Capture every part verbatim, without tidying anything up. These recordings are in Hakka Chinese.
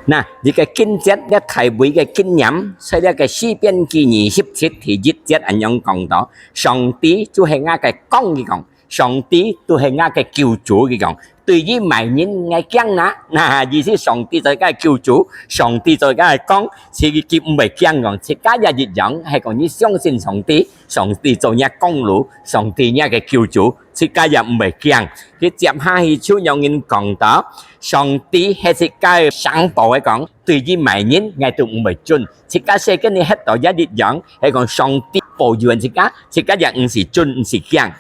那，這个經節，這大衛个經驗，在這个詩篇記二十七第一節恁樣講到：「上帝就係𠊎个光」，佢講，「上帝就係𠊎个救主」，佢講，「對於麼人𠊎驚哪？」那，意思上帝做𠊎个救主，上帝做𠊎个光，自家毋會驚講，自家也一樣，係講你相信上帝，上帝做若光路，上帝若个救主，自家也毋會驚。佢接下去就讓人講到，上帝係自家个城堡个講，對於麼人𠊎都毋會顫。自家世間裡歇到也一樣，係講上帝保佑自家，自家也毋使顫，毋使驚。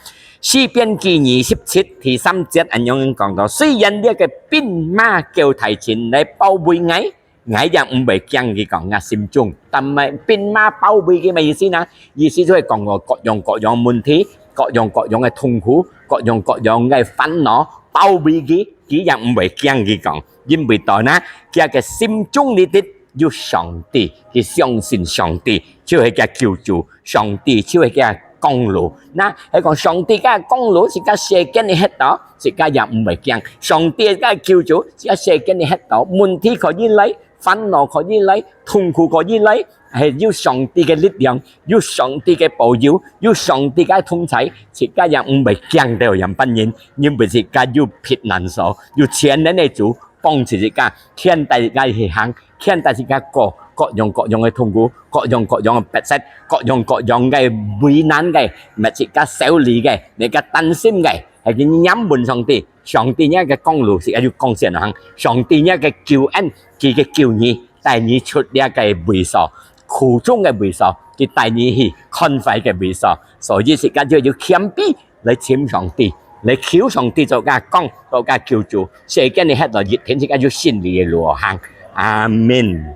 詩篇記二十七第三節恁樣講到：「雖然這个兵馬交大陣來包圍𠊎， 𠊎也毋會驚」，佢講，𠊎心中。但係兵馬包圍佢麼意思呢？意思就係講哦，各樣各樣問題，各樣各樣个痛苦，各樣各樣个煩惱包圍佢，佢也毋會驚，佢講。因為到哪，佢个心中裡底有上帝，佢相信上帝，就係佢个救主，上帝就係佢个光路。那，係講上帝个光路，自家世間裡歇到，自家也毋會驚。上帝个救主，自家世間裡歇到，問題可以來， 煩惱可以來，痛苦可以來，係有上帝个力量，有上帝个保佑，有上帝个同在，自家也毋會驚到樣般人，因為自家有避難所，有全能个主幫助自家，牽帶自家去行，牽帶自家過各樣各樣个痛苦，各樣各樣个逼迫，各樣各樣个為難个，乜自家愁慮个，乜自家擔心个，係佢仰望上帝。 上帝若个光路係愛有光線行，上帝若个救恩，佢个救你，帶你出這个位所，苦衷个位所，佢帶你去寬闊个位所。所以自家就要謙卑來尋上帝，來求上帝做个光，做个救主。世間裡歇到一天，自家有勝利个路行。阿門。